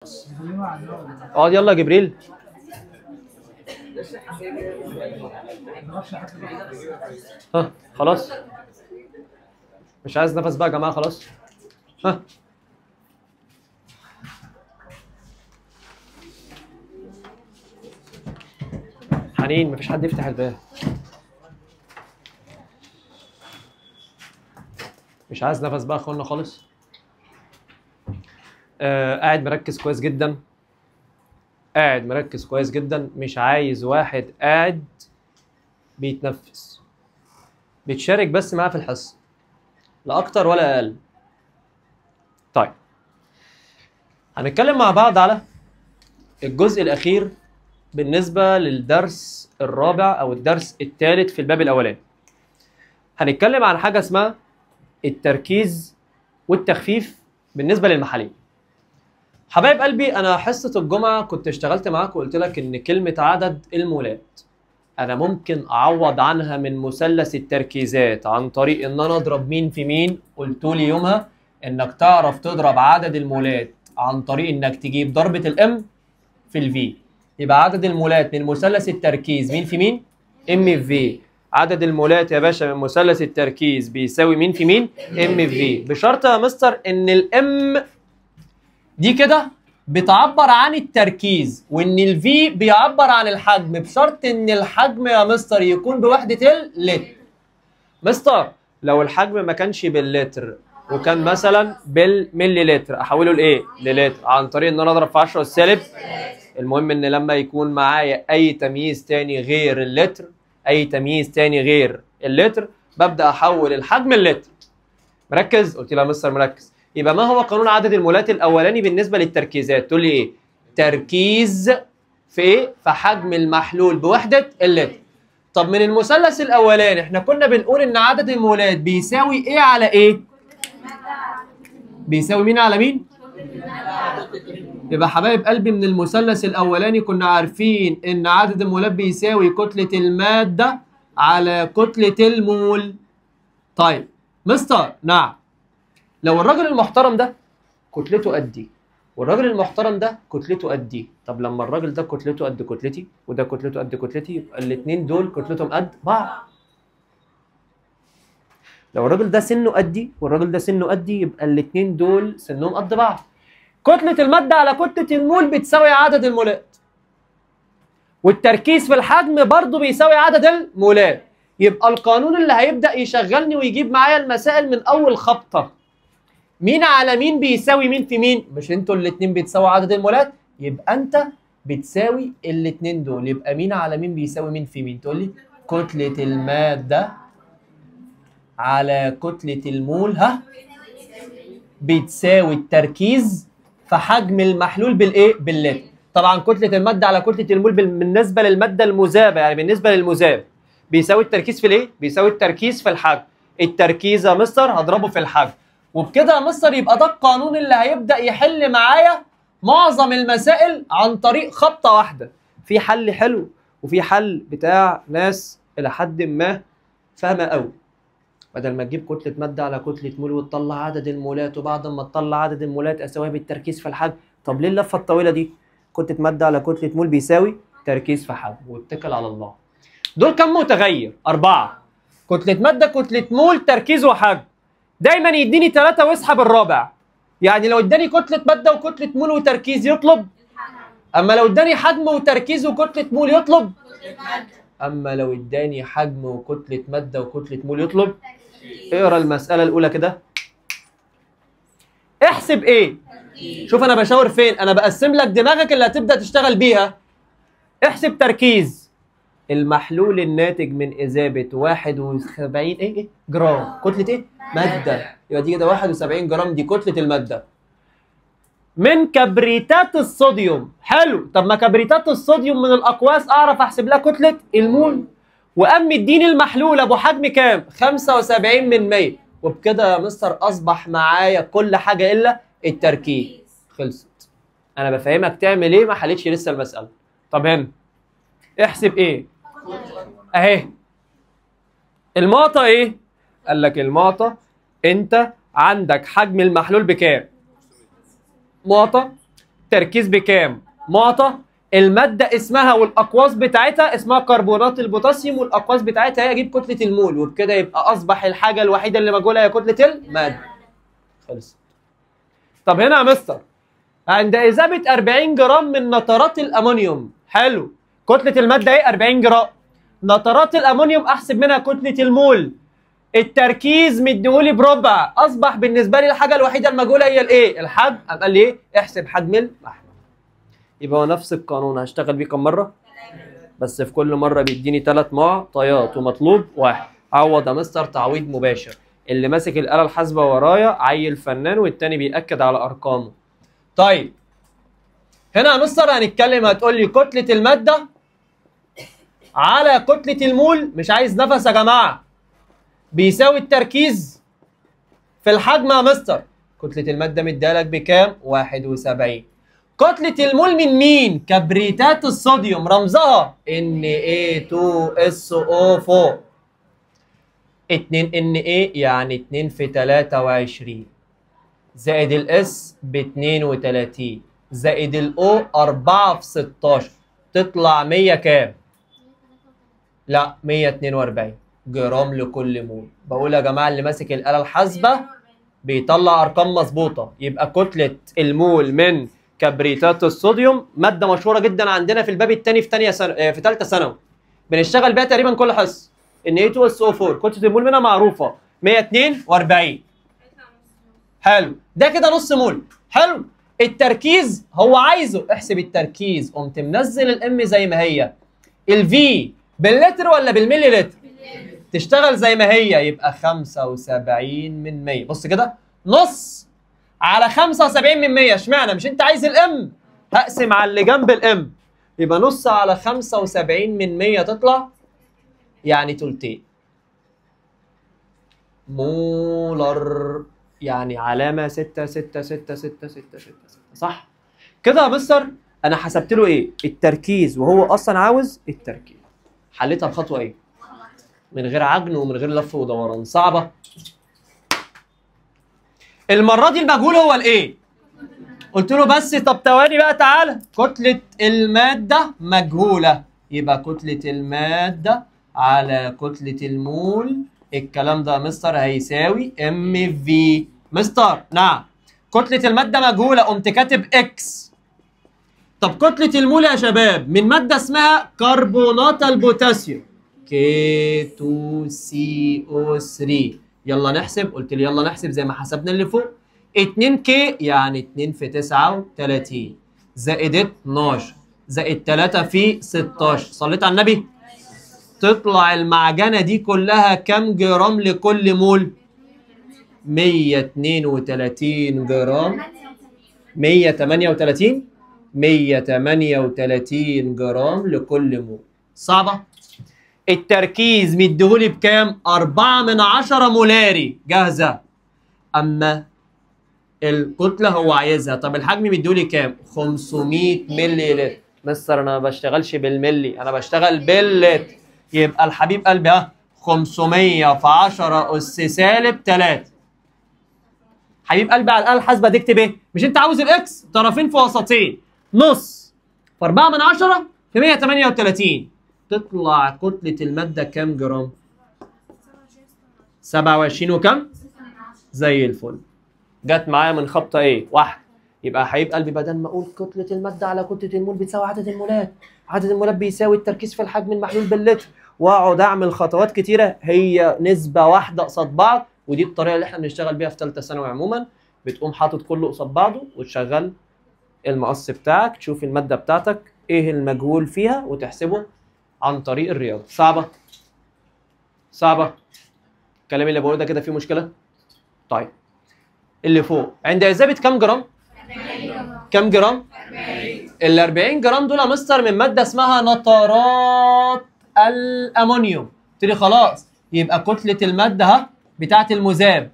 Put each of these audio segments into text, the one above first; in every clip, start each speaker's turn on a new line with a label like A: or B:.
A: اقعد يلا يا جبريل. ها خلاص، مش عايز نفس بقى يا جماعة، خلاص. ها حنين، مفيش حد يفتح الباب. مش عايز نفس بقى يا اخوانا خالص. قاعد مركز كويس جدا، قاعد مركز كويس جدا، مش عايز واحد قاعد بيتنفس، بتشارك بس معاه في الحصة، لا اكتر ولا اقل. طيب هنتكلم مع بعض على الجزء الاخير بالنسبة للدرس الرابع او الدرس الثالث في الباب الاولاني. هنتكلم عن حاجة اسمها التركيز والتخفيف بالنسبة للمحاليل. حبايب قلبي، انا حصة الجمعة كنت اشتغلت معاك وقلت لك ان كلمة عدد المولات انا ممكن اعوض عنها من مثلث التركيزات عن طريق ان انا اضرب مين في مين. قلت لي يومها انك تعرف تضرب عدد المولات عن طريق انك تجيب ضربه ال M في ال V. يبقى عدد المولات من مثلث التركيز مين في مين؟ M في V. عدد المولات يا باشا من مثلث التركيز بيساوي مين في مين؟ M في V، بشرط يا مستر ان ال M دي كده بتعبر عن التركيز وان ال V بيعبر عن الحجم، بشرط ان الحجم يا مستر يكون بوحدة اللتر. مستر لو الحجم ما كانش باللتر وكان مثلا بالملي لتر، احوله لايه؟ للتر عن طريق ان انا اضرب في 10 السالب. المهم ان لما يكون معايا اي تمييز تاني غير اللتر، اي تمييز تاني غير اللتر، ببدا احول الحجم اللتر. مركز؟ قلت لها مستر مركز. يبقى ما هو قانون عدد المولات الاولاني بالنسبة للتركيزات؟ تقول لي ايه؟ تركيز في ايه؟ في حجم المحلول بوحده اللتر. طب من المثلث الاولاني احنا كنا بنقول ان عدد المولات بيساوي ايه على ايه؟ بيساوي مين على مين؟ يبقى حبايب قلبي من المثلث الاولاني كنا عارفين ان عدد المولات بيساوي كتلة المادة على كتلة المول. طيب مستر نعم، لو الراجل المحترم ده كتلته قد دي والراجل المحترم ده كتلته قد دي، طب لما الراجل ده كتلته قد كتلتي وده كتلته قد كتلتي، يبقى الاثنين دول كتلتهم قد بعض. لو الراجل ده سنة قد دي والراجل ده سنة قد دي، يبقى الاثنين دول سنهم قد بعض. كتلة المادة على كتلة المول بتساوي عدد المولات، والتركيز في الحجم برضه بيساوي عدد المولات. يبقى القانون اللي هيبدأ يشغلني ويجيب معايا المسائل من أول خبطة، مين على مين بيساوي مين في مين؟ مش انتوا الاتنين بتساوي عدد المولات؟ يبقى انت بتساوي الاتنين دول، يبقى مين على مين بيساوي مين في مين؟ تقول لي كتلة المادة على كتلة المول ها بتساوي التركيز في حجم المحلول بالايه؟ باللتر. طبعا كتلة المادة على كتلة المول بالنسبة للمادة المذابة، يعني بالنسبة للمذاب بيساوي التركيز في الايه؟ بيساوي التركيز في الحجم. التركيز يا مستر هضربه في الحجم. وبكده يا مستر يبقى ده القانون اللي هيبدأ يحل معايا معظم المسائل عن طريق خبطة واحدة. في حل حلو وفي حل بتاع ناس إلى حد ما فاهمة قوي. بدل ما تجيب كتلة مادة على كتلة مول وتطلع عدد المولات، وبعد ما تطلع عدد المولات أساويها بالتركيز في الحجم، طب ليه اللفة الطويلة دي؟ كتلة مادة على كتلة مول بيساوي تركيز في حجم، واتكل على الله. دول كم متغير؟ 4. كتلة مادة، كتلة مول، تركيز وحجم. دايما يديني 3 واسحب الرابع. يعني لو اداني كتلة مادة وكتلة مول وتركيز يطلب، اما لو اداني حجم وتركيز وكتلة مول يطلب، اما لو اداني حجم وكتلة مادة وكتلة مول يطلب. اقرا المسألة الأولى كده. احسب ايه؟ شوف انا بشاور فين، انا بقسم لك دماغك اللي هتبدأ تشتغل بيها. احسب تركيز المحلول الناتج من إذابة 71 ايه جرام كتلة ايه؟ مادة. يبقى دي كده 71 جرام، دي كتلة المادة من كبريتات الصوديوم. حلو، طب ما كبريتات الصوديوم من الأقواس أعرف أحسب لها كتلة المول. وقام مديني المحلول أبو حجم كام؟ 75 من 100. وبكده يا مستر أصبح معايا كل حاجة إلا التركيز. خلصت. أنا بفهمك تعمل إيه، ما حلتش لسه المسألة. طب هنا احسب ايه؟ اهي المعطى ايه؟ قال لك المعطى انت عندك حجم المحلول بكام؟ معطى تركيز بكام؟ معطى. المادة اسمها والاقواس بتاعتها اسمها كربونات البوتاسيوم، والاقواس بتاعتها هي اجيب كتلة المول، وبكده يبقى اصبح الحاجة الوحيدة اللي مجهولة هي كتلة المادة. خلص. طب هنا يا مستر عند اذابه 40 جرام من نترات الامونيوم، حلو، كتلة المادة ايه؟ 40 جرام. نترات الامونيوم احسب منها كتلة المول. التركيز مديهولي بربع، اصبح بالنسبة لي الحاجة الوحيدة المجهولة هي الايه؟ الحجم. قام قال لي ايه؟ احسب حجم المحلول. يبقى هو نفس القانون هشتغل بيه كم مرة؟ بس في كل مرة بيديني 3 معطيات ومطلوب واحد. عوض يا مستر تعويض مباشر. اللي ماسك الاله الحاسبة ورايا عيل فنان، والتاني بيأكد على ارقامه. طيب هنا يا مستر هنتكلم، هتقول لي كتلة المادة على كتلة المول، مش عايز نفس يا جماعة، بيساوي التركيز في الحجم يا مستر. كتلة المادة مديها لك بكام؟ 71. كتلة المول من مين؟ كبريتات الصوديوم، رمزها Na2SO4. 2 Na يعني 2 في 23 زائد ال S ب 32 زائد ال O 4 في 16، تطلع 100 كام؟ لا 142 جرام لكل مول. بقول يا جماعة اللي ماسك الاله الحاسبة بيطلع ارقام مظبوطة. يبقى كتلة المول من كبريتات الصوديوم مادة مشهورة جدا عندنا في الباب الثاني في ثانية سنة، في ثالثة ثانوي، بنشتغل بيها تقريبا كل حصة. Na2SO4 كتلة المول منها معروفة 142. حلو، ده كده نص مول. حلو، التركيز هو عايزه، احسب التركيز. قمت منزل ال M زي ما هي، ال V باللتر ولا بالملي لتر؟ تشتغل زي ما هي، يبقى 75 من 100. بص كده، نص على 75 من 100. اشمعنى؟ مش انت عايز ال M؟ هقسم على اللي جنب ال M، يبقى نص على 75 من 100 تطلع يعني تلتين molar، يعني علامة 6 6 6 6 6 6 6، صح؟ كده يا مستر انا حسبت له ايه؟ التركيز، وهو اصلا عاوز التركيز. حليتها بخطوة ايه؟ من غير عجن ومن غير لف ودوران. صعبة؟ المرة دي المجهول هو الايه؟ قلت له بس طب ثواني بقى، تعالى، كتلة المادة مجهولة، يبقى كتلة المادة على كتلة المول، الكلام ده يا مستر هيساوي M V. مستر نعم، كتلة المادة مجهولة، قمت كاتب X. طب كتلة المول يا شباب من مادة اسمها كربونات البوتاسيوم K2CO3. يلا نحسب، قلت لي يلا نحسب زي ما حسبنا اللي فوق. 2 K يعني 2 في 39 زائد 12 زائد 3 في 16، صليت على النبي؟ تطلع المعجنة دي كلها كام جرام لكل مول؟ 132 جرام، 138، 138 جرام لكل مول. صعبة؟ التركيز مديهولي بكام؟ 4/10 مولاري، جاهزة. أما الكتلة هو عايزها، طب الحجم مديهولي كام؟ 500 ملي لتر. مستر أنا ما بشتغلش بالملي، أنا بشتغل باللتر. يبقى الحبيب قلبي ها 500 في 10 أس سالب 3. حبيب قلبي على الآلة الحاسبة تكتب إيه؟ مش أنت عاوز ال X؟ طرفين في وسطين، نص في 4/10 في 138، تطلع كتلة المادة كام جرام؟ 27 وكم؟ زي الفل. جت معايا من خبطة ايه؟ واحد. يبقى حبيب قلبي بدل ما اقول كتلة المادة على كتلة المول بتساوي عدد المولات، عدد المولات بيساوي التركيز في الحجم المحلول باللتر، واقعد اعمل خطوات كتيرة، هي نسبة واحدة قصاد بعض. ودي الطريقة اللي احنا بنشتغل بيها في ثالثة ثانوي عموما، بتقوم حاطط كله قصاد بعضه وتشغل المقص بتاعك، تشوف المادة بتاعتك ايه المجهول فيها وتحسبه عن طريق الرياضة. صعبة؟ صعبة؟ الكلام اللي بقوله ده كده فيه مشكلة؟ طيب اللي فوق عند إذابة كام جرام؟ 40. كام جرام؟ 40. ال 40 جرام دول يا مستر من مادة اسمها نترات الأمونيوم. قلت لي خلاص يبقى كتلة المادة ها بتاعة المذاب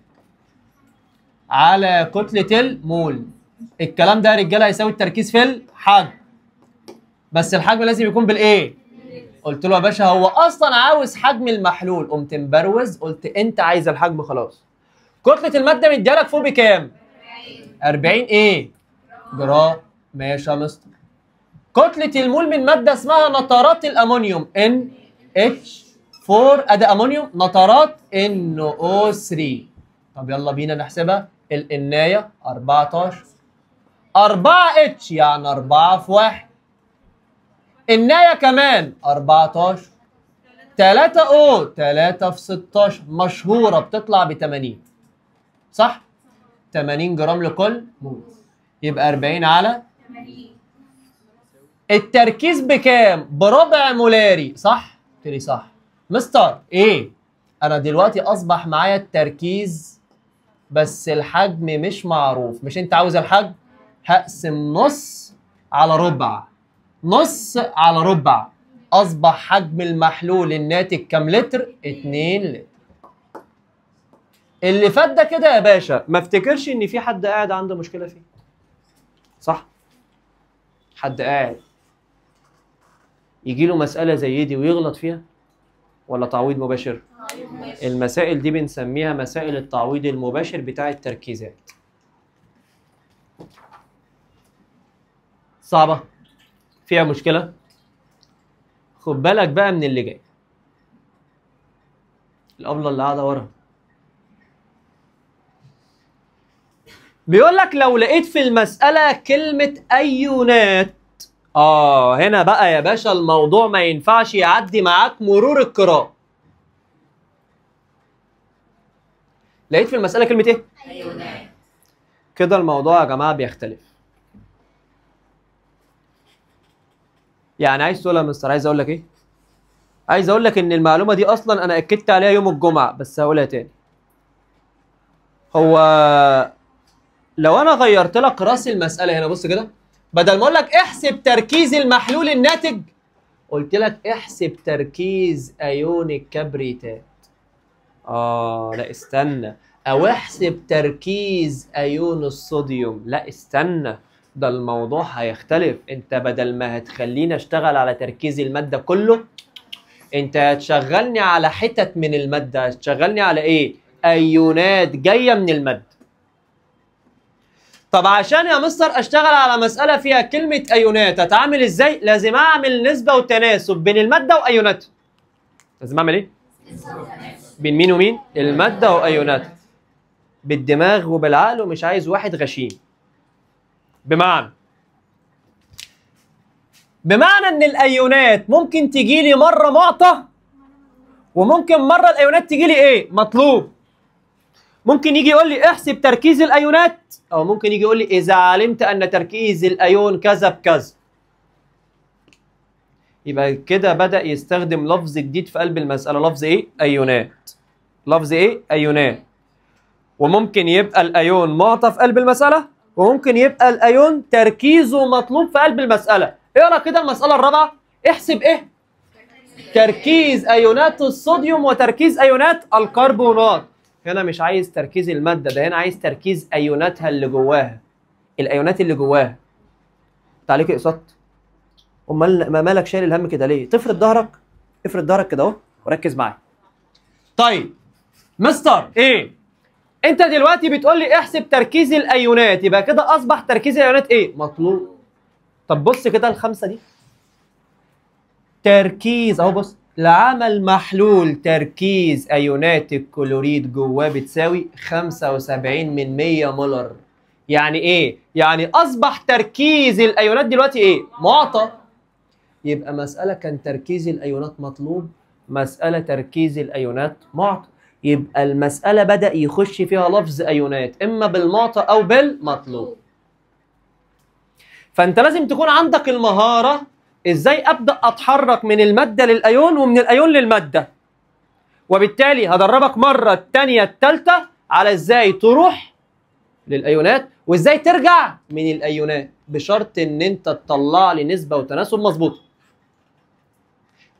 A: على كتلة المول. الكلام ده يا رجالة هيساوي التركيز في الحجم، بس الحجم لازم يكون بالإيه؟ قلت له يا باشا هو اصلا عاوز حجم المحلول، قمت مبروز قلت انت عايز الحجم خلاص. كتلة المادة مديها لك فوق بكام؟ 40 ايه؟ جرام. ماشي يا مستر. كتلة المول من مادة اسمها نترات الأمونيوم NH4، أدي أمونيوم نترات NO3. طب يلا بينا نحسبها. الإناية 14، 4 H يعني 4 في 1، الناية كمان 14، 3 O 3 في 16، مشهورة بتطلع ب 80 صح؟ 80 جرام لكل مول، يبقى 40 على 80. التركيز بكام؟ بربع مولاري صح؟ قلت لي صح. مستر ايه؟ انا دلوقتي اصبح معايا التركيز بس الحجم مش معروف، مش انت عاوز الحجم؟ هقسم نص على ربع، نص على ربع، اصبح حجم المحلول الناتج كام لتر؟ 2 لتر. اللي فات ده كده يا باشا ما افتكرش ان في حد قاعد عنده مشكلة فيه، صح؟ حد قاعد يجي له مسالة زي دي ويغلط فيها؟ ولا تعويض مباشر؟ المسائل دي بنسميها مسائل التعويض المباشر بتاع التركيزات. صعبة؟ فيها مشكلة؟ خد بالك بقى من اللي جاي. الأبلة اللي قاعدة ورا بيقول لك لو لقيت في المسألة كلمة أيونات، هنا بقى يا باشا الموضوع ما ينفعش يعدي معاك مرور الكرام. لقيت في المسألة كلمة إيه؟ أيونات. كده الموضوع يا جماعة بيختلف. يعني عايز تقول يا مستر، عايز أقول لك إيه؟ عايز أقول لك إن المعلومة دي أصلاً أنا أكدت عليها يوم الجمعة، بس هقولها تاني. هو لو أنا غيرت لك رأس المسألة هنا، بص كده، بدل ما أقول لك احسب تركيز المحلول الناتج، قلت لك احسب تركيز أيون الكبريتات. لا استنى، أو احسب تركيز أيون الصوديوم. لا استنى، ده الموضوع هيختلف. انت بدل ما هتخليني اشتغل على تركيز المادة كله، انت هتشغلني على حتت من المادة. هتشغلني على ايه؟ ايونات جاية من المادة. طب عشان يا مستر اشتغل على مسألة فيها كلمة ايونات هتعامل ازاي؟ لازم اعمل نسبة وتناسب بين المادة وايوناتها. لازم اعمل ايه؟ بين مين ومين؟ المادة وايوناتها. بالدماغ وبالعقل، ومش عايز واحد غشيم. بمعنى ان الايونات ممكن تجي لي مرة معطى، وممكن مرة الايونات تجي لي ايه؟ مطلوب. ممكن يجي يقول لي احسب تركيز الايونات، او ممكن يجي يقول لي اذا علمت ان تركيز الايون كذا بكذا. يبقى كده بدأ يستخدم لفظ جديد في قلب المسألة، لفظ ايه؟ ايونات. لفظ ايه؟ ايونات. وممكن يبقى الايون معطى في قلب المسألة، وممكن يبقى الايون تركيزه مطلوب في قلب المسألة. اقرا كده المسألة الرابعة، احسب ايه؟ تركيز ايونات الصوديوم وتركيز ايونات الكربونات. هنا مش عايز تركيز المادة، ده هنا عايز تركيز ايوناتها اللي جواها، الايونات اللي جواها. انت عليك اقساط؟ امال ما مالك شايل الهم كده ليه؟ تفرد ظهرك، افرد ظهرك كده اهو وركز معايا. طيب مستر ايه؟ انت دلوقتي بتقول لي احسب تركيز الايونات، يبقى كده اصبح تركيز الايونات ايه؟ مطلوب. طب بص كده الخمسة دي تركيز اهو، بص لعمل محلول تركيز ايونات الكلوريد جواه بتساوي 75% مولر. يعني ايه؟ يعني اصبح تركيز الايونات دلوقتي ايه؟ معطى. يبقى مسألة كان تركيز الايونات مطلوب، مسألة تركيز الايونات معطى. يبقى المسألة بدأ يخش فيها لفظ ايونات، اما بالمعطى او بالمطلوب. فانت لازم تكون عندك المهارة ازاي ابدأ اتحرك من المادة للايون ومن الايون للمادة. وبالتالي هدربك مرة التانية التالتة على ازاي تروح للايونات وازاي ترجع من الايونات، بشرط ان انت تطلع لي نسبة وتناسب مظبوطة.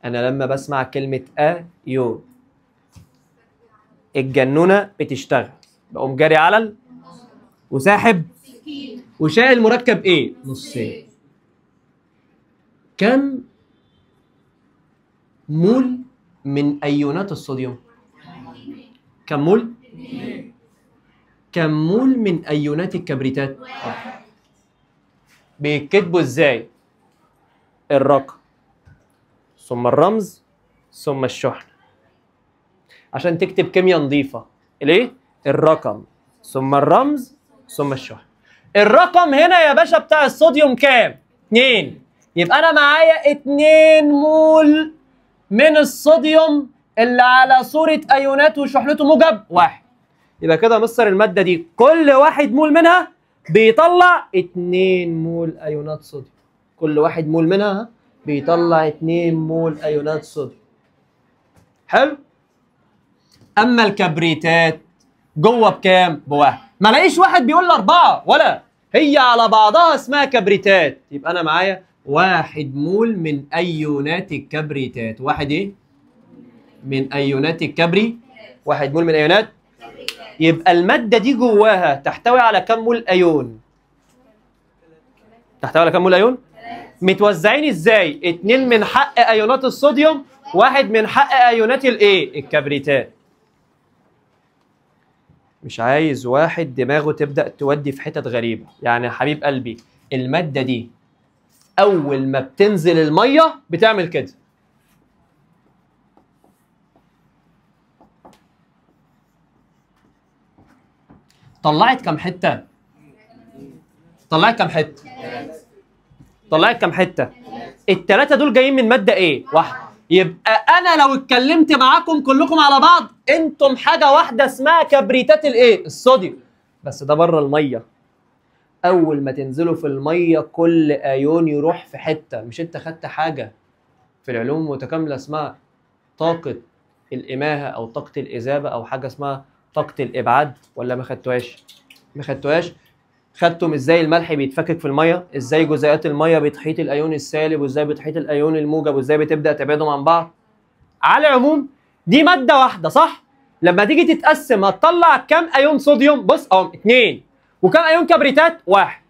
A: انا لما بسمع كلمة ايون الجنونة بتشتغل، بقوم جاري على وساحب وشايل مركب ايه؟ نصين. كم مول من ايونات الصوديوم؟ كم مول؟ كم مول من ايونات الكبريتات؟ بيتكتبوا ازاي؟ الرقم ثم الرمز ثم الشحنة، عشان تكتب كيمياء نظيفة. ليه؟ الرقم ثم الرمز ثم الشحنة. الرقم هنا يا باشا بتاع الصوديوم كام؟ 2. يبقى انا معايا 2 مول من الصوديوم اللي على صورة ايونات وشحنته موجب 1. يبقى كده مستر المادة دي كل 1 مول منها بيطلع 2 مول ايونات صوديوم. كل 1 مول منها بيطلع 2 مول ايونات صوديوم. حلو؟ اما الكبريتات جوه بكام؟ ب1. ما لاقيش واحد بيقول لي 4 ولا هي على بعضها اسمها كبريتات. يبقى انا معايا 1 مول من ايونات الكبريتات. 1 ايه؟ من ايونات الكبري. 1 مول من ايونات. يبقى المادة دي جواها تحتوي على كم مول ايون؟ تحتوي على كم مول ايون؟ متوزعين ازاي؟ 2 من حق ايونات الصوديوم، 1 من حق ايونات الايه؟ الكبريتات. مش عايز واحد دماغه تبدأ تودي في حتت غريبة. يعني يا حبيب قلبي المادة دي أول ما بتنزل المية بتعمل كده. طلعت كام حتة؟ طلعت كام حتة؟ طلعت كام حتة؟ التلاتة دول جايين من مادة إيه؟ واحدة. يبقى أنا لو اتكلمت معاكم كلكم على بعض أنتم حاجة واحدة اسمها كبريتات الإيه؟ الصوديوم. بس ده بره المية. أول ما تنزلوا في المية كل أيون يروح في حتة. مش أنت خدت حاجة في العلوم المتكاملة اسمها طاقة الإماهة أو طاقة الإذابة أو حاجة اسمها طاقة الإبعاد، ولا ما خدتوهاش؟ ما خدتوهاش؟ خدتم ازاي الملح بيتفكك في المية، ازاي جزيئات المية بتحيط الايون السالب وازاي بتحيط الايون الموجب وازاي بتبدا تبعدهم عن بعض. على العموم دي مادة واحدة صح؟ لما تيجي تتقسم هتطلع كام ايون صوديوم؟ بص اهو 2، وكام ايون كبريتات؟ 1.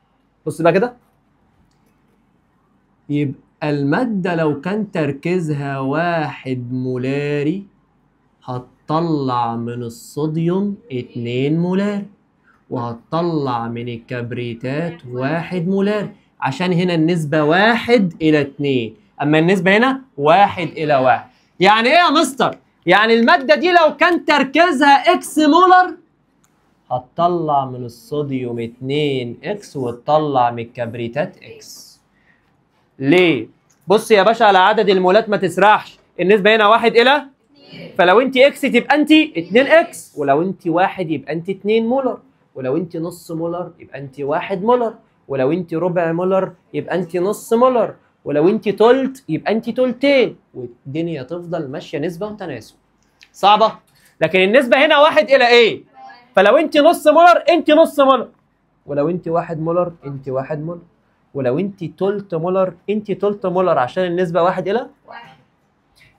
A: بص بقى كده، يبقى المادة لو كان تركيزها 1 مولاري هتطلع من الصوديوم 2 مولاري، وهتطلع من الكبريتات 1 مولار، عشان هنا النسبة 1 إلى 2، أما النسبة هنا 1 إلى 1. يعني إيه يا مستر؟ يعني المادة دي لو كان تركيزها X molar هتطلع من الصوديوم 2 X وتطلع من الكبريتات X. ليه؟ بص يا باشا على عدد المولات ما تسرحش، النسبة هنا 1 إلى 2، فلو أنت X تبقى أنت 2 X، ولو أنت 1 يبقى أنت 2 molar، ولو انت نص molar يبقى انت 1 molar، ولو انت ربع molar يبقى انت نص molar، ولو انت تلت يبقى انت تلتين، والدنيا تفضل ماشية نسبه وتناسب. صعبة؟ لكن النسبة هنا 1 الى ايه؟ فلو انت نص molar انت نص molar، ولو انت 1 molar انت 1 molar، ولو انت تلت molar انت تلت molar، عشان النسبة 1 الى 1.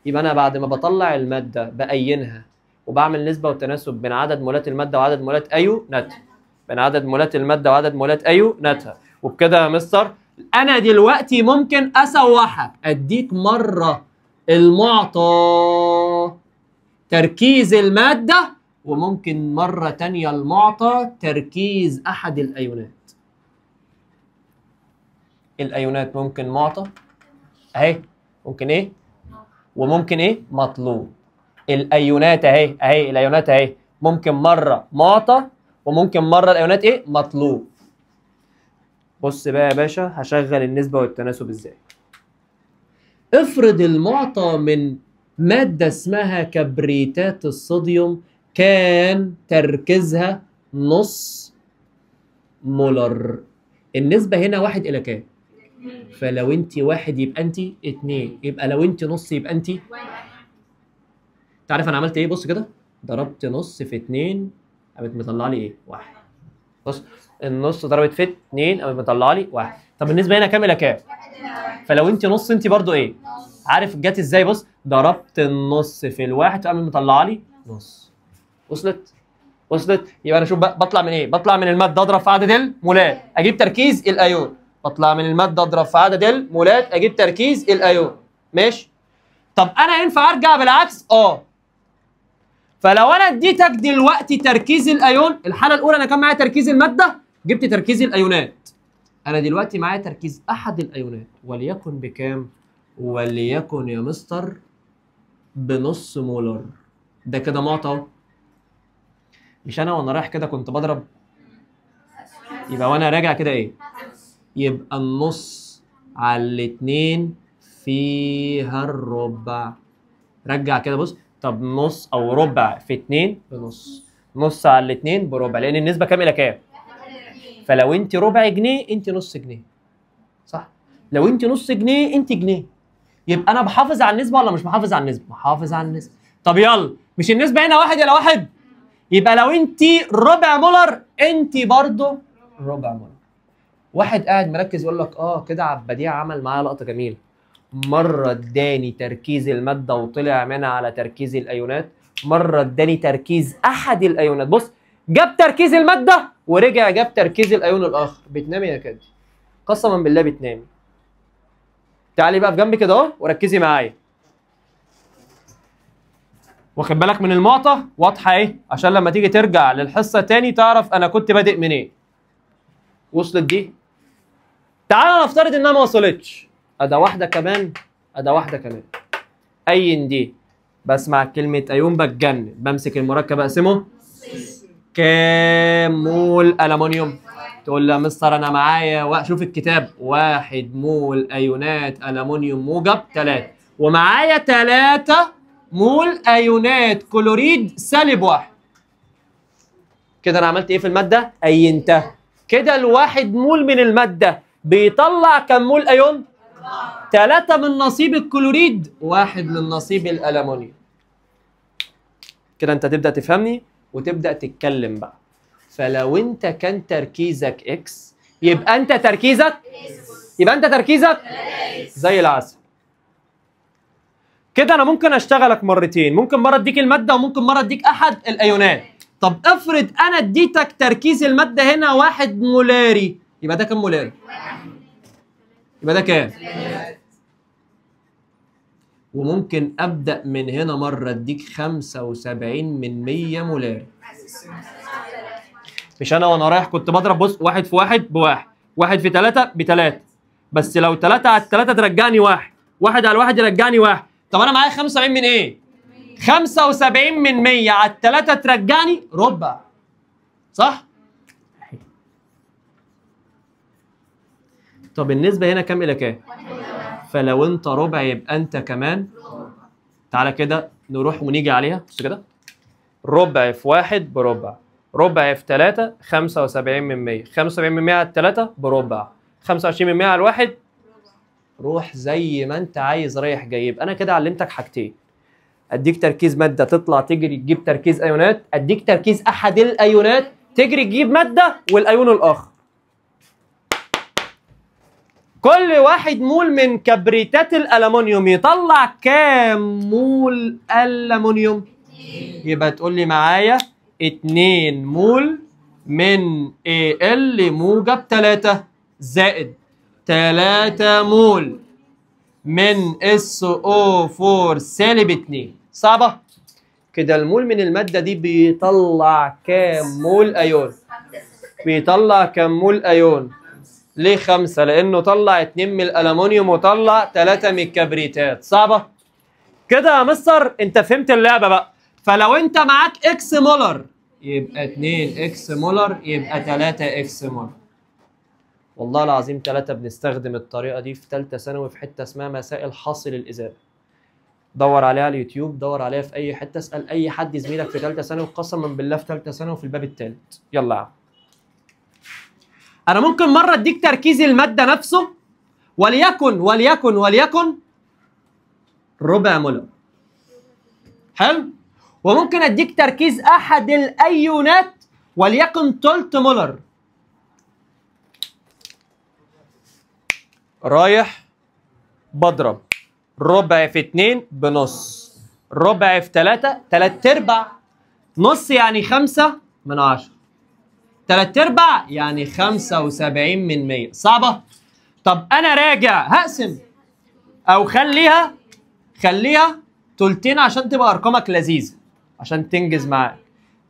A: يبقى انا بعد ما بطلع المادة بأينها وبعمل نسبة وتناسب بين عدد مولات المادة وعدد مولات أيوناتها، بين عدد مولات المادة وعدد مولات أيوناتها. وبكده يا مستر أنا دلوقتي ممكن أسوحك، أديك مرة المعطى تركيز المادة، وممكن مرة تانية المعطى تركيز أحد الأيونات. الأيونات ممكن معطى أهي، ممكن إيه؟ وممكن إيه؟ مطلوب. الايونات اهي، اهي الايونات اهي، ممكن مرة معطى وممكن مرة الايونات ايه؟ مطلوب. بص بقى يا باشا هشغل النسبة والتناسب ازاي. افرض المعطى من مادة اسمها كبريتات الصوديوم كان تركيزها نص molar، النسبة هنا 1 الى كام؟ فلو انت 1 يبقى انت 2، يبقى لو انت نص يبقى انت 1. تعرف انا عملت ايه؟ بص كده، ضربت نص في 2 قامت مطلع لي ايه؟ 1. بص النص ضربت في 2 قامت مطلع لي 1. طب النسبة هنا كام الى كام؟ فلو انت نص انت برضو ايه؟ عارف جت ازاي؟ بص ضربت النص في الواحد قامت مطلع لي نص. وصلت؟ وصلت؟ يبقى انا شوف بقى بطلع من ايه؟ بطلع من المادة اضرب في عدد المولات اجيب تركيز الايون، بطلع من المادة اضرب في عدد المولات اجيب تركيز الايون. ماشي؟ طب انا ينفع ارجع بالعكس؟ اه. فلو انا اديتك دلوقتي تركيز الايون، الحالة الاولى انا كان معايا تركيز المادة، جبت تركيز الايونات. انا دلوقتي معايا تركيز احد الايونات وليكن بكام؟ وليكن يا مستر بنص مولر. ده كده معطى. مش انا وانا رايح كده كنت بضرب، يبقى وانا راجع كده ايه؟ يبقى النص على الاتنين فيها الربع. رجع كده بص، طب نص او ربع في اتنين بنص، نص على الاتنين بربع، لان النسبة كام الى كام؟ فلو انت ربع جنيه انت نص جنيه، صح؟ لو انت نص جنيه انت جنيه. يبقى انا بحافظ على النسبة ولا مش بحافظ على النسبة؟ بحافظ على النسبة. طب يلا، مش النسبة هنا 1 إلى 1؟ يبقى لو انت ربع مولر انت برضه ربع مولر. واحد قاعد مركز يقول لك اه كده عبديع عمل معايا لقطة جميلة. مرة اداني تركيز المادة وطلع منها على تركيز الايونات، مرة اداني تركيز احد الايونات. بص، جاب تركيز المادة ورجع جاب تركيز الايون الاخر. بتنامي يا كدي، قسما بالله بتنامي. تعالي بقى في جنبي كده اهو وركزي معايا. واخد بالك من المعطى؟ واضحة ايه؟ عشان لما تيجي ترجع للحصه تاني تعرف انا كنت بادئ منين. إيه؟ وصلت دي؟ تعالى نفترض انها ما وصلتش. ادا واحدة كمان، ادا واحدة كمان. اين دي؟ بسمع كلمة ايون بتجنن، بمسك المركب اقسمه كام مول ألمونيوم؟ تقول لي يا مستر انا معايا، شوف الكتاب، 1 مول ايونات ألمونيوم موجب 3، ومعايا 3 مول ايونات كلوريد سالب 1. كده انا عملت ايه في المادة؟ اينتها. كده الواحد مول من المادة بيطلع كم مول ايون؟ 3 من نصيب الكلوريد، 1 من نصيب الألمونيوم. كده انت تبدأ تفهمني وتبدأ تتكلم بقى. فلو انت كان تركيزك X يبقى انت تركيزك، يبقى انت تركيزك زي العسل. كده انا ممكن اشتغلك مرتين، ممكن مرة اديك المادة وممكن مرة اديك احد الايونات. طب افرض انا اديتك تركيز المادة هنا 1 مولاري، يبقى ده كام مولاري؟ يبقى ده كام؟ وممكن ابدا من هنا مرة اديك 75% مولاري. مش انا وانا رايح كنت بضرب، بص، 1 في 1 ب1، 1 في 3 ب3، بس لو 3 على 3 ترجعني 1، 1 على 1 يرجعني 1. طب انا معايا 75 من ايه؟ 75% على 3 ترجعني ربع، صح؟ طب النسبة هنا كام إلى كام؟ فلو أنت ربع يبقى أنت كمان. تعالى كده نروح ونيجي عليها، بص كده، ربع في 1 بربع، ربع في 3 75%، 75% على 3 بربع، 25% على 1. روح زي ما أنت عايز، رايح جاي. يبقى أنا كده علمتك حاجتين، أديك تركيز مادة تطلع تجري تجيب تركيز أيونات، أديك تركيز أحد الأيونات تجري تجيب مادة والأيون الآخر. كل 1 مول من كبريتات الألمونيوم يطلع كام مول ألمونيوم؟ يبقى تقول لي معايا 2 مول من Al موجب 3 زائد 3 مول من SO4 سالب 2. صعبة؟ كده المول من المادة دي بيطلع كام مول أيون؟ بيطلع كام مول أيون؟ ليه 5؟ لأنه طلع 2 من الألمونيوم وطلع 3 من الكبريتات. صعبة؟ كده يا مستر أنت فهمت اللعبة بقى. فلو أنت معاك X molar يبقى 2 X molar يبقى 3 X molar. والله العظيم 3 بنستخدم الطريقة دي في ثالثة ثانوي في حتة اسمها مسائل حاصل الإزالة. دور عليها على اليوتيوب، دور عليها في أي حتة، اسأل أي حد زميلك في ثالثة ثانوي، قسما بالله في ثالثة ثانوي في الباب الثالث. يلا يا عم. أنا ممكن مرة أديك تركيز المادة نفسه وليكن وليكن وليكن ربع مولر. حلو؟ وممكن أديك تركيز أحد الأيونات وليكن تلت مولر. رايح بضرب ربع في 2 بنص، ربع في 3 3/4، نص يعني 5 من 10، 3/4 يعني 75%. صعبة؟ طب أنا راجع هقسم، أو خليها تلتين عشان تبقى أرقامك لذيذة عشان تنجز معاك.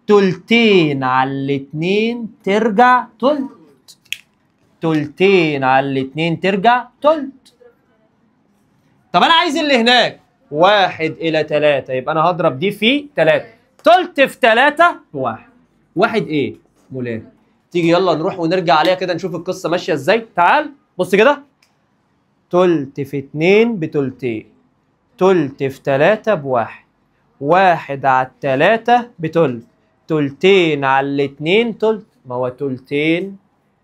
A: 2 على 2 ترجع تلت. تلتين على الاتنين ترجع تلت. طب انا عايز اللي هناك 1 إلى 3، يبقى انا هضرب دي في 3، تلت في 3 بواحد. واحد ايه؟ مولات. تيجي يلا نروح ونرجع عليها كده نشوف القصة ماشية ازاي. تعال بص كده، تلت في 2 بتلتين، تلت في 3 بواحد، 1 على 3 بتلت، تلتين على 2 تلت، ما هو تلتين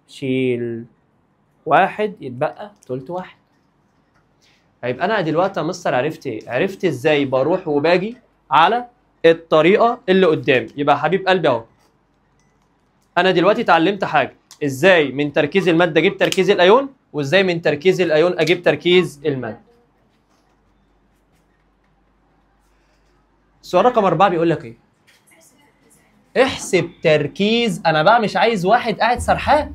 A: شيل 1 يتبقى تلت 1. هيبقى انا دلوقتي يا مستر عرفت ايه؟ عرفت ازاي بروح وباجي على الطريقة اللي قدامي. يبقى حبيب قلبي اهو، انا دلوقتي اتعلمت حاجة، ازاي من تركيز المادة اجيب تركيز الايون، وازاي من تركيز الايون اجيب تركيز المادة. السؤال رقم 4 بيقول لك ايه؟ احسب تركيز. انا بقى مش عايز واحد قاعد سرحان.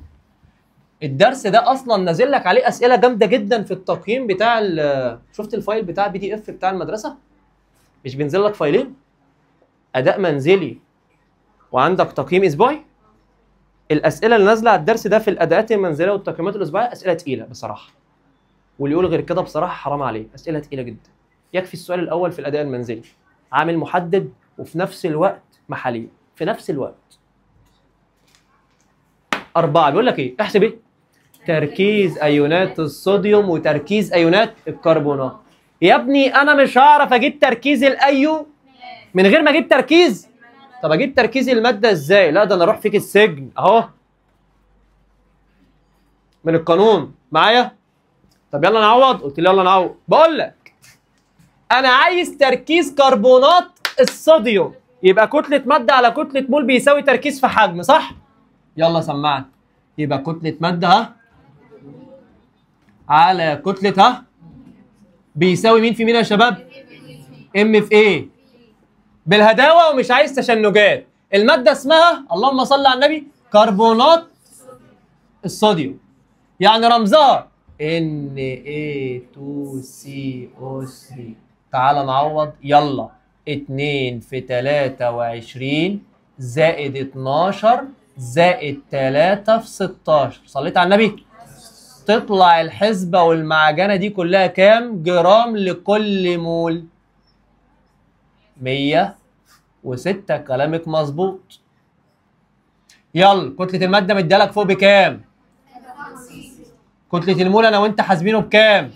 A: الدرس ده اصلا نازل لك عليه اسئلة جامدة جدا في التقييم بتاع شفت ال file بتاع PDF بتاع المدرسة؟ مش بينزل لك فايلين؟ اداء منزلي وعندك تقييم اسبوعي. الاسئلة اللي نازله على الدرس ده في الاداءات المنزلية والتقييمات الاسبوعية اسئلة تقيلة بصراحة، واللي يقول غير كده بصراحة حرام عليه، اسئلة تقيلة جدا. يكفي السؤال الاول في الاداء المنزلي، عامل محدد وفي نفس الوقت محاليل في نفس الوقت. 4 بيقول لك ايه؟ احسب ايه؟ تركيز ايونات الصوديوم وتركيز ايونات الكربونات. يا ابني انا مش هعرف اجيب تركيز الايو من غير ما اجيب تركيز. طب اجيب تركيز المادة ازاي؟ لا ده انا اروح فيك السجن اهو من القانون معايا. طب يلا نعوض. قلت لي يلا نعوض. بقول لك انا عايز تركيز كربونات الصوديوم، يبقى كتلة مادة على كتلة مول بيساوي تركيز في حجم، صح؟ يلا سمعني. يبقى كتلة مادة ها على كتلة ها بيساوي مين في مين يا شباب؟ M في A؟ بالهداوه ومش عايز تشنجات. المادة اسمها اللهم صل على النبي كربونات الصوديوم، يعني رمزها Na2CO3. تعال نعوض يلا. 2 في 23 زائد 12 زائد 3 في 16. صليت على النبي؟ تطلع الحسبة والمعجنة دي كلها كام جرام لكل مول؟ 106. كلامك مظبوط. يلا كتلة المادة مديالك فوق بكام؟ كتلة المول أنا وأنت حاسبينه بكام؟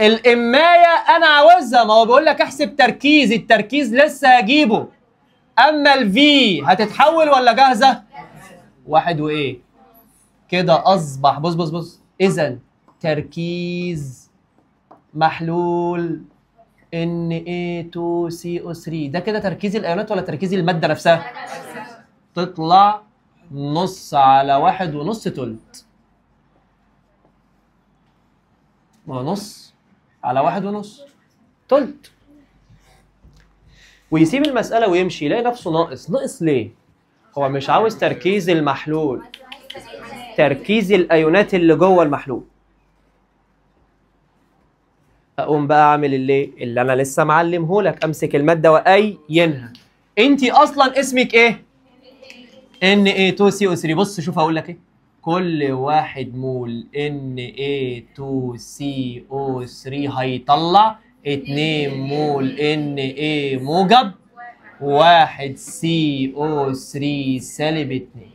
A: الإماية أنا عاوزها، ما هو بيقول لك احسب تركيز، التركيز لسه هجيبه. أما الفي هتتحول ولا جاهزة؟ 1 وإيه؟ كده أصبح بص بص بص، إذا تركيز محلول Na2CO3 ده كده تركيز الأيونات ولا تركيز المادة نفسها؟ تطلع نص على 1.5 تلت. ما هو نص على 1.5 تلت. ويسيب المسألة ويمشي يلاقي نفسه ناقص. ناقص ليه؟ هو مش عاوز تركيز المحلول، تركيز الأيونات اللي جوه المحلول. اقوم بقى اعمل اللي انا لسه معلمهولك، امسك المادة واينها. انت اصلا اسمك ايه؟ Na2CO3. بص شوف هقول لك ايه، كل 1 مول Na2CO3 هيطلع 2 مول Na موجب 1 CO3 سالب 2.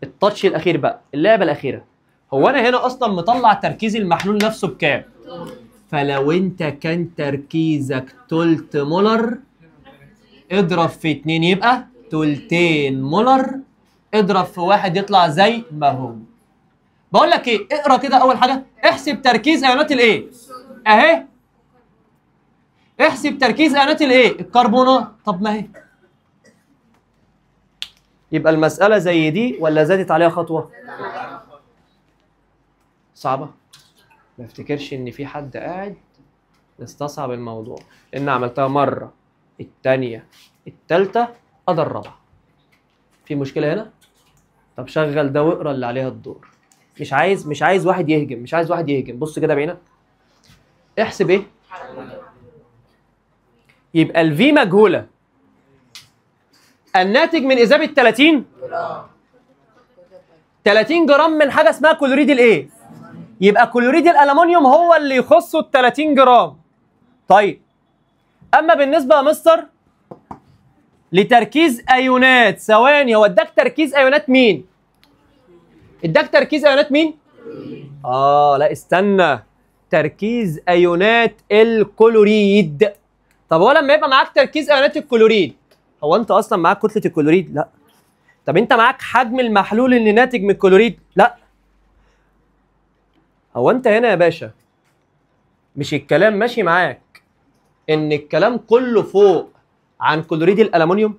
A: التاتش الاخير بقى، اللعبة الاخيرة. هو انا هنا اصلا مطلع تركيز المحلول نفسه بكام؟ فلو انت كان تركيزك تلت مولر اضرب في 2 يبقى 2 مولر، اضرب في 1 يطلع زي ما هو. بقول لك ايه، اقرا كده اول حاجة، احسب تركيز ايونات الايه؟ اهي. احسب تركيز ايونات الايه؟ الكربونات. طب ما هي. يبقى المسالة زي دي ولا زادت عليها خطوة؟ صعبة؟ ما افتكرش ان في حد قاعد استصعب الموضوع، لان عملتها مرة، الثانية، الثالثة، ادي الرابعة. في مشكلة هنا؟ طب شغل ده واقرا اللي عليها الدور. مش عايز واحد يهجم، مش عايز واحد يهجم. بص كده بعينك. احسب ايه؟ يبقى ال V مجهولة. الناتج من اذابه 30 جرام. 30 جرام من حاجة اسمها كلوريد الايه؟ يبقى كلوريد الالومنيوم هو اللي يخصه ال 30 جرام. طيب اما بالنسبة يا مستر لتركيز ايونات، ثواني، هو اداك تركيز ايونات مين؟ اداك تركيز ايونات مين؟ لا استنى، تركيز ايونات الكلوريد. طب هو لما يبقى معاك تركيز ايونات الكلوريد، هو انت اصلا معاك كتلة الكلوريد؟ لا. طب انت معاك حجم المحلول اللي ناتج من الكلوريد؟ لا. هو انت هنا يا باشا مش الكلام ماشي معاك ان الكلام كله فوق عن كلوريد الالومنيوم،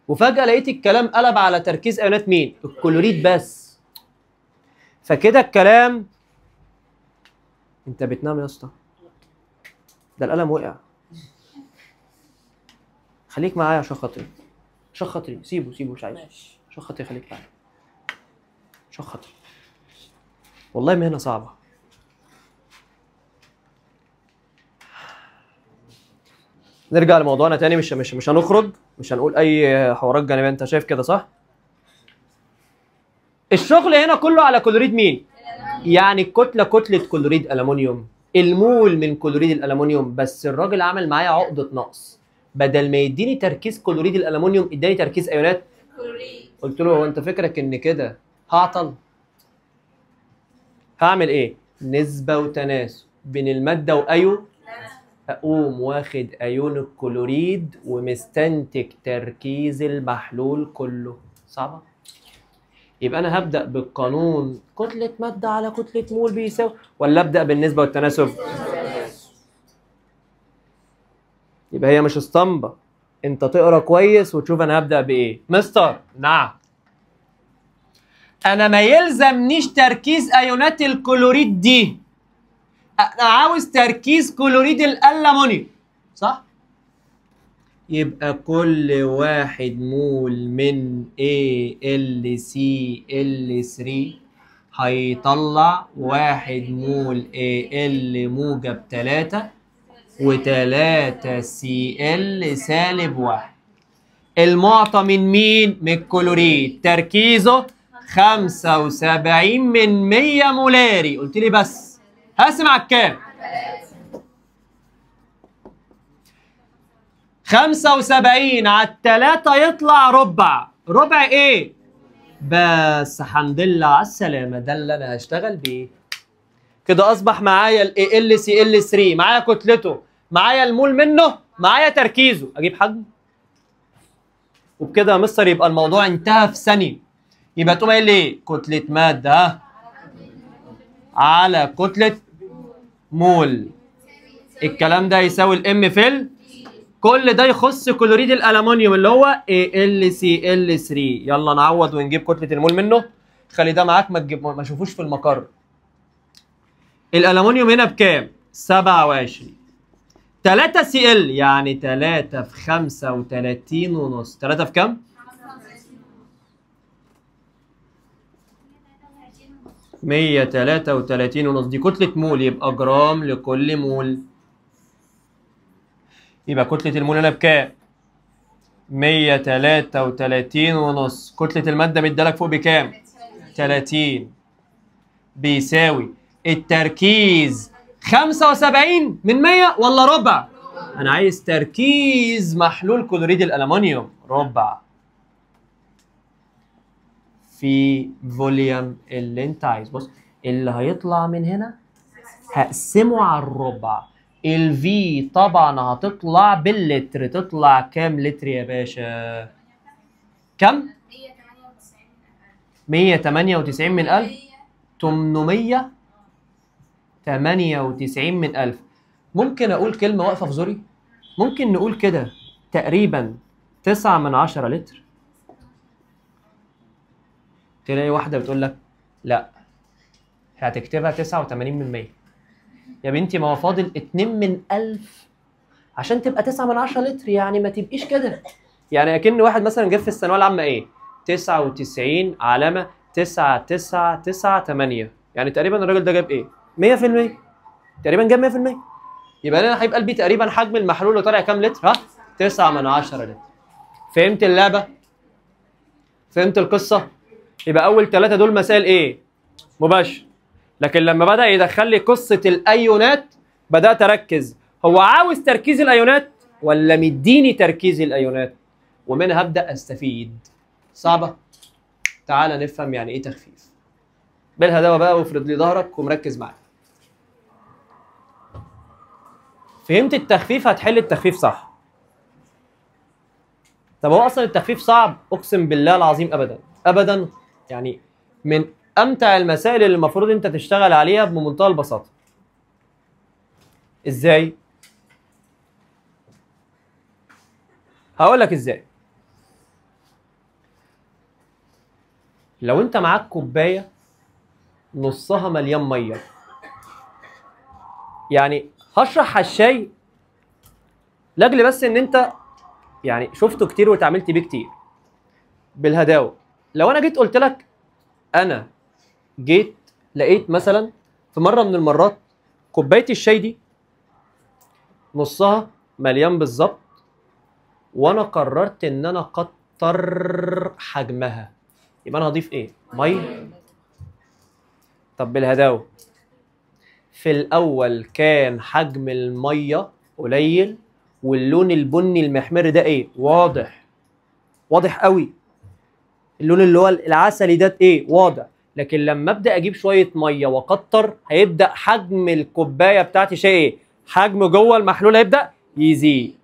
A: وفجأة لقيت الكلام قلب على تركيز ايونات مين؟ الكلوريد بس. فكده الكلام، انت بتنام يا اسطى، ده القلم وقع. خليك معايا عشان خاطري، عشان خاطري، سيبه سيبه مش عايزه، عشان خاطري خليك معايا، عشان خاطري. والله مهنة صعبة. نرجع لموضوعنا تاني، مش مش مش هنخرج، مش هنقول اي حوارات جانبيه، انت شايف كده صح؟ الشغل هنا كله على كلوريد مين؟ يعني الكتلة كتلة كلوريد الومنيوم، المول من كلوريد الالومنيوم، بس الراجل عمل معايا عقده نقص، بدل ما يديني تركيز كلوريد الالومنيوم اداني تركيز ايونات كلوريد. قلت له هو انت فكرك ان كده هعطل؟ هعمل ايه؟ نسبه وتناسب بين المادة وايو، اقوم واخد ايون الكلوريد ومستنتج تركيز المحلول كله. صعبة؟ يبقى انا هبدا بالقانون كتلة مادة على كتلة مول بيساوي، ولا ابدا بالنسبة والتناسب؟ يبقى هي مش اسطمبه، انت تقرا كويس وتشوف انا هبدا بايه. مستر نعم، انا ما يلزمنيش تركيز ايونات الكلوريد دي، انا عاوز تركيز كلوريد الالومنيوم، صح؟ يبقى كل واحد مول من AlCl3 هيطلع واحد مول Al موجب 3 و3 Cl سالب 1. المعطى من مين؟ من الكلوريد، تركيزه 75 من 100 مولاري. قلت لي بس هقسم على الكام؟ 75 على 3 يطلع ربع. ربع ايه؟ بس الحمد لله على السلامة، ده اللي انا هشتغل بيه. كده اصبح معايا ال AlCl3، معايا كتلته، معايا المول منه، معايا تركيزه، اجيب حجم. وبكده يا مستر يبقى الموضوع انتهى في ثانية. يبقى تقوم قايل ايه؟ كتلة مادة على كتلة مول، الكلام ده يساوي ال M في ال، كل ده يخص كلوريد الالومنيوم اللي هو AlCl3. يلا نعوض ونجيب كتلة المول منه. خلي ده معاك، ما تجيب ما تشوفوش في المقر. الالومنيوم هنا بكام؟ 27. 3 Cl يعني 3 في 35 ونص. 3 في كام؟ 133 ونص. دي كتلة مول، يبقى جرام لكل مول. يبقى كتلة المول هنا بكام؟ 133 ونص. كتلة المادة مدالك فوق بكام؟ 30. بيساوي التركيز 75 من 100 ولا ربع؟ أنا عايز تركيز محلول كلوريد الألمنيوم، ربع في volume اللي أنت عايز. بص اللي هيطلع من هنا هقسمه على الربع. ال V طبعا هتطلع باللتر، تطلع كام لتر يا باشا؟ كم؟ 198 من 1000. 898 من 1000. ممكن اقول كلمة واقفة في زوري؟ ممكن نقول كده تقريبا 9 من 10 لتر. تلاقي واحدة بتقول لك لا هتكتبها 89 من 100. يا بنتي ما هو فاضل 2 من 1000 عشان تبقى 9 من 10 لتر، يعني ما تبقيش كده. يعني اكن واحد مثلا جاب في الثانوية العامة ايه؟ 99.9998، يعني تقريبا الراجل ده جاب ايه؟ 100% تقريبا، جاب 100%. يبقى انا هيبقى قلبي تقريبا حجم المحلول اللي طالع كام لتر؟ ها؟ 9 من 10 لتر. فهمت اللعبة؟ فهمت القصة؟ يبقى اول 3 دول مسائل ايه؟ مباشر. لكن لما بدأ يدخل لي قصة الايونات بدأت اركز، هو عاوز تركيز الايونات ولا مديني تركيز الايونات؟ ومنها ابدأ استفيد. صعبة؟ تعال نفهم يعني ايه تخفيف. بالهداوة بقى، وافرد لي ظهرك ومركز معايا. فهمت التخفيف هتحل التخفيف صح. طب هو اصلا التخفيف صعب؟ اقسم بالله العظيم ابدا ابدا، يعني من امتع المسائل اللي المفروض انت تشتغل عليها بمنتهى البساطة. ازاي؟ هقول لك ازاي. لو انت معاك كوباية نصها مليان مية، يعني هشرح على الشاي لاجل بس ان انت يعني شفته كتير واتعاملت بيه كتير بالهداوه. لو انا جيت قلت لك انا جيت لقيت مثلا في مرة من المرات كوباية الشاي دي نصها مليان بالظبط، وانا قررت ان انا اكتر حجمها، يبقى انا هضيف ايه؟ مية. طب بالهداوه، في الاول كان حجم المية قليل واللون البني المحمر ده ايه؟ واضح، واضح قوي. اللون اللي هو العسلي ده ايه؟ واضح. لكن لما ابدا اجيب شوية مية واكتر هيبدا حجم الكوباية بتاعتي شيء ايه؟ حجم جوه المحلول هيبدا يزيد،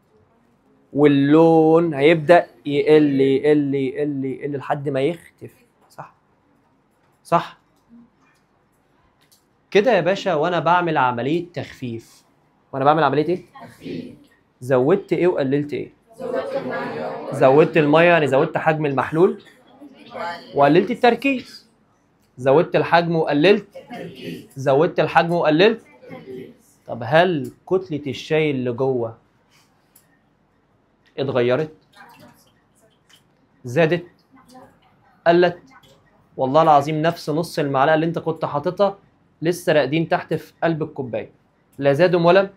A: واللون هيبدا يقل يقل يقل يقل لحد ما يختفي. صح؟ صح كده يا باشا. وانا بعمل عملية تخفيف، وانا بعمل عملية ايه؟ تخفيف. زودت ايه وقللت ايه؟
B: زودت المية.
A: زودت المية يعني زودت حجم المحلول وقللت التركيز. زودت الحجم وقللت
B: التركيز.
A: زودت الحجم وقللت
B: التركيز.
A: طب هل كتلة الشاي اللي جوه اتغيرت؟ زادت؟ قلت؟ والله العظيم نفس نص المعلقة اللي انت كنت حاططها لسه راقدين تحت في قلب الكوباية، لا زادوا ولا.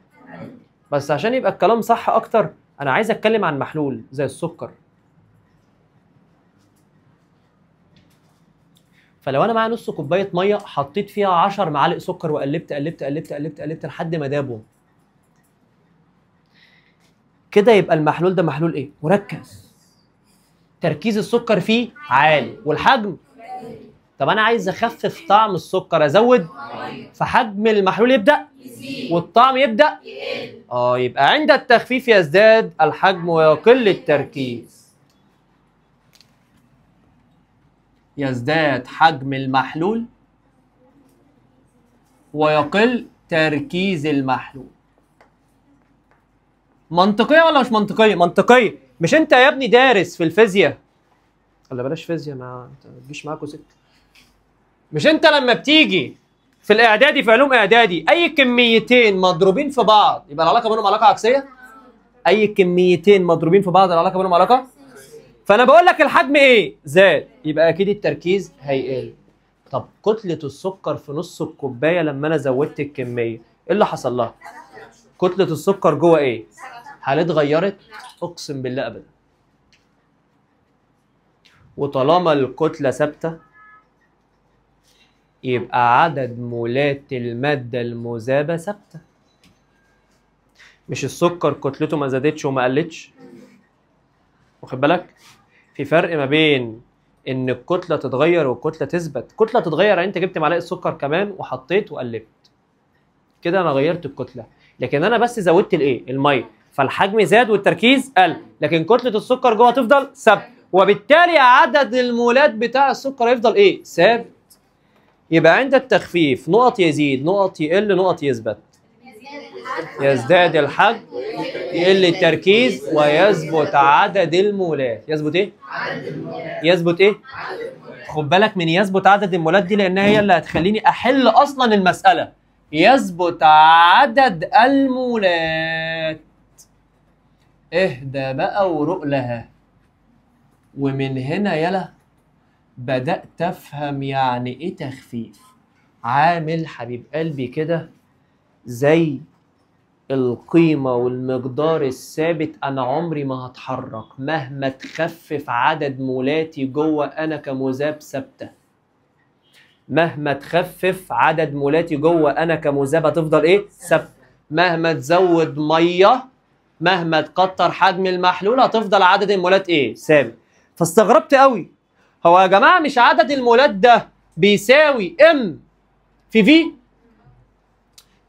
A: بس عشان يبقى الكلام صح اكتر انا عايز اتكلم عن محلول زي السكر. فلو انا معايا نص كوباية مية حطيت فيها 10 معالق سكر وقلبت قلبت قلبت قلبت قلبت لحد ما دابوا كده، يبقى المحلول ده محلول ايه؟ مركز. تركيز السكر فيه عالي والحجم. طب انا عايز اخفف طعم السكر، ازود فحجم المحلول يبدا والطعم يبدا يقل. يبقى عند التخفيف يزداد الحجم ويقل التركيز. يزداد حجم المحلول ويقل تركيز المحلول. منطقية ولا مش منطقية؟ منطقية. مش انت يا ابني دارس في الفيزياء؟ ولا بلاش فيزياء، ما تجيش معاكوا سكة. مش انت لما بتيجي في الاعدادي في علوم اعدادي اي كميتين مضروبين في بعض يبقى العلاقة بينهم علاقة عكسية؟ اي كميتين مضروبين في بعض العلاقة بينهم علاقة؟ فانا بقول لك الحجم ايه؟ زاد، يبقى اكيد التركيز هيقل. طب كتلة السكر في نص الكوباية لما انا زودت الكمية ايه اللي حصل لها؟ كتلة السكر جوه ايه؟ هل اتغيرت؟ اقسم بالله ابدا. وطالما الكتلة ثابتة يبقى عدد مولات المادة المذابه ثابتة. مش السكر كتلته ما زادتش وما قلتش؟ واخد بالك؟ في فرق ما بين ان الكتلة تتغير والكتله تثبت. الكتلة تتغير يعني انت جبت معلقه سكر كمان وحطيت وقلبت كده، انا غيرت الكتلة، لكن انا بس زودت الايه؟ المية، فالحجم زاد والتركيز قل، لكن كتلة السكر جوه تفضل ثابتة، وبالتالي عدد المولات بتاع السكر هيفضل ايه؟ ثابت. يبقى عند التخفيف نقط يزيد، نقط يقل، نقط يثبت. يزداد الحجم، يقل التركيز، ويثبت عدد المولات. يثبت ايه؟ يثبت ايه؟ خد بالك من يثبت عدد المولات دي لانها هي اللي هتخليني احل اصلا المسالة. يثبت عدد المولات. اهدى بقى وروق لها. ومن هنا يلا بدأت افهم يعني ايه تخفيف. عامل حبيب قلبي كده زي القيمة والمقدار الثابت، أنا عمري ما هتحرك مهما تخفف عدد مولاتي جوه، أنا كمذاب ثابتة. مهما تخفف عدد مولاتي جوه أنا كمذاب هتفضل إيه؟ ثابتة. مهما تزود مية، مهما تكتر حجم المحلول، هتفضل عدد المولات إيه؟ ثابت. فاستغربت قوي، هو يا جماعة مش عدد المولات ده بيساوي M في V؟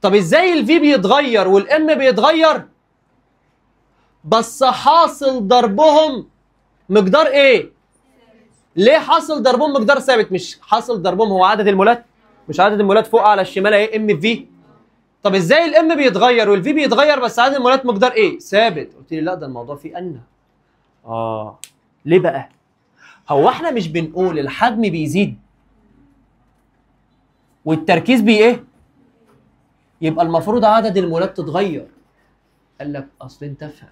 A: طب ازاي ال V بيتغير وال M بيتغير بس حاصل ضربهم مقدار ايه؟ ليه حاصل ضربهم مقدار ثابت؟ مش حاصل ضربهم هو عدد المولات؟ مش عدد المولات فوق على الشمال اهي M V؟ طب ازاي ال M بيتغير وال V بيتغير بس عدد المولات مقدار ايه؟ ثابت. قلت لي لا ده الموضوع فيه ان. ليه بقى؟ هو احنا مش بنقول الحجم بيزيد والتركيز بي ايه؟ يبقى المفروض عدد المولات تتغير. قال لك اصل انت افهم،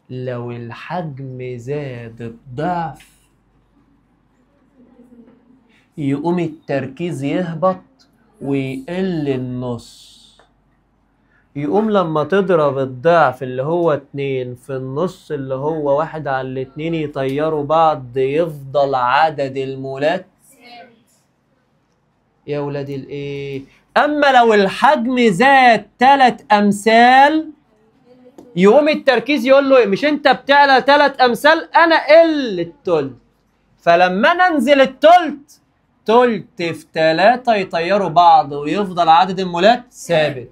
A: لو الحجم زاد الضعف يقوم التركيز يهبط ويقل النص، يقوم لما تضرب الضعف اللي هو 2 في النص اللي هو 1/2 يطيروا بعض، يفضل عدد المولات يا ولاد الايه. اما لو الحجم زاد 3 امثال يقوم التركيز يقول له مش انت بتعلى 3 امثال، انا قل التلت، فلما انا انزل التلت، تلت في 3 يطيروا بعض ويفضل عدد المولات ثابت.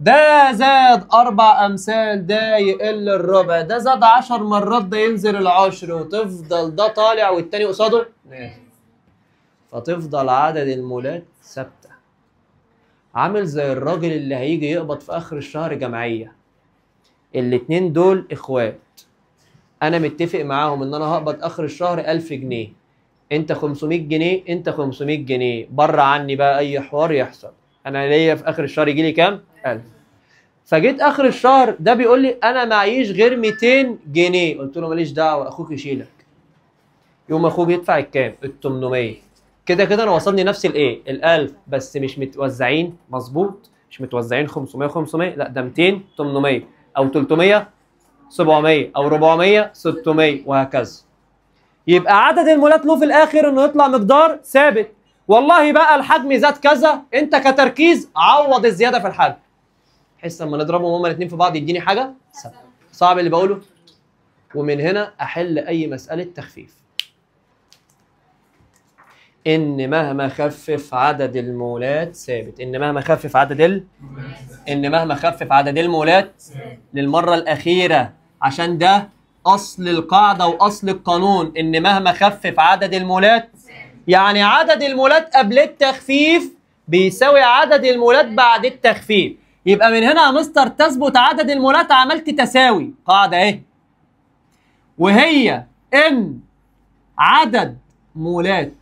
A: ده زاد 4 امثال ده يقل الربع، ده زاد 10 مرات ده ينزل العشر، وتفضل ده طالع والتاني قصاده نازل، فتفضل عدد المولات ثابتة. عامل زي الراجل اللي هيجي يقبض في اخر الشهر جمعية، الاتنين دول اخوات، انا متفق معاهم ان انا هقبض اخر الشهر 1000 جنيه، انت 500 جنيه، انت 500 جنيه، بره عني بقى اي حوار يحصل، انا ليا في اخر الشهر يجي لي كام؟ 1000. فجيت اخر الشهر ده بيقول لي انا معيش غير 200 جنيه، قلت له ماليش دعوه اخوك يشيلك. يوم اخوك يدفع الكام؟ ال 800. كده كده انا وصلني نفس الايه؟ ال1000، بس مش متوزعين مظبوط، مش متوزعين 500 500، لا ده 200 800 او 300 700 او 400 600 وهكذا. يبقى عدد المولات له في الاخر انه يطلع مقدار ثابت. والله بقى الحجم زاد كذا، انت كتركيز عوض الزيادة في الحجم، بحيث لما نضربهم هما الاثنين في بعض يديني حاجة ثابتة. صعب اللي بقوله؟ ومن هنا احل اي مسالة تخفيف، ان مهما خفف عدد المولات ثابت، ان مهما خفف عدد ان مهما خفف عدد المولات للمرة الاخيرة، عشان ده اصل القاعدة واصل القانون، ان مهما خفف عدد المولات، يعني عدد المولات قبل التخفيف بيساوي عدد المولات بعد التخفيف. يبقى من هنا يا مستر تثبت عدد المولات، عملت تساوي قاعدة اهي، وهي ان عدد مولات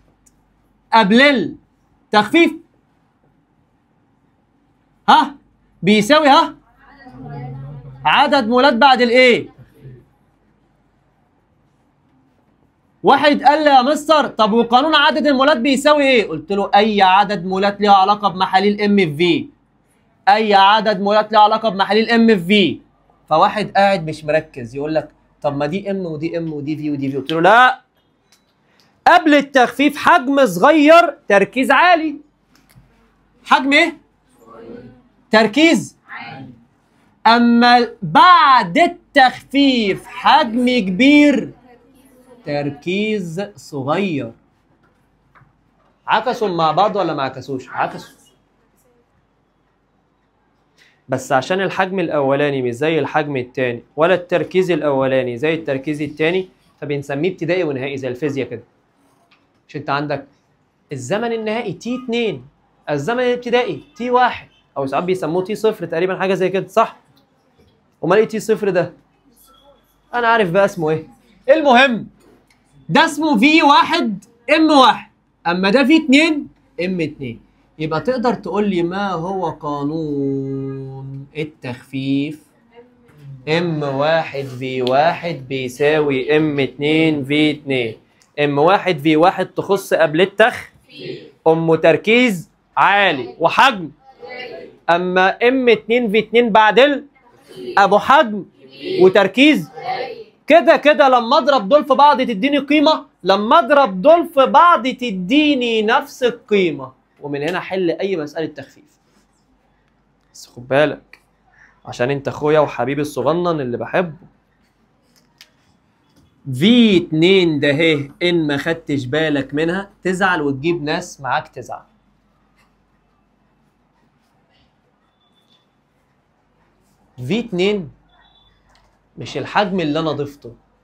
A: قبل التخفيف ها بيساوي ها عدد مولات بعد الايه. واحد قال لي يا مستر طب وقانون عدد المولات بيساوي ايه؟ قلت له اي عدد مولات ليها علاقة بمحاليل M V، اي عدد مولات ليها علاقة بمحاليل M V. فواحد قاعد مش مركز يقول لك طب ما دي M ودي M ودي V ودي V. قلت له لا، قبل التخفيف حجم صغير تركيز عالي. حجم ايه؟ تركيز عالي. اما بعد التخفيف حجم كبير تركيز صغير. عكسوا مع بعض ولا ما عكسوش؟ عكسوا، بس عشان الحجم الاولاني مش زي الحجم الثاني ولا التركيز الاولاني زي التركيز الثاني، فبنسميه ابتدائي ونهائي زي الفيزياء كده. مش انت عندك الزمن النهائي T 2، الزمن الابتدائي T 1، او ساعات بيسموه T 0 تقريبا، حاجة زي كده صح؟ امال ايه T 0 ده؟ انا عارف بقى اسمه ايه. المهم ده اسمه V 1 M 1، اما ده V 2 M 2. يبقى تقدر تقول لي ما هو قانون التخفيف؟ M 1 V 1 بيساوي M 2 V 2. M 1 V 1 تخص قبل التخفيف، ام تركيز عالي وحجم، اما M 2 V 2 بعد ال ابو حجم وتركيز كده كده، لما اضرب دول في بعض تديني قيمة، لما اضرب دول في بعض تديني نفس القيمة. ومن هنا حل اي مسالة تخفيف. بس خد بالك عشان انت اخويا وحبيبي الصغنن اللي بحبه. V 2 ده اهي، ان ما خدتش بالك منها تزعل وتجيب ناس معاك تزعل. V 2 مش الحجم اللي انا ضفته،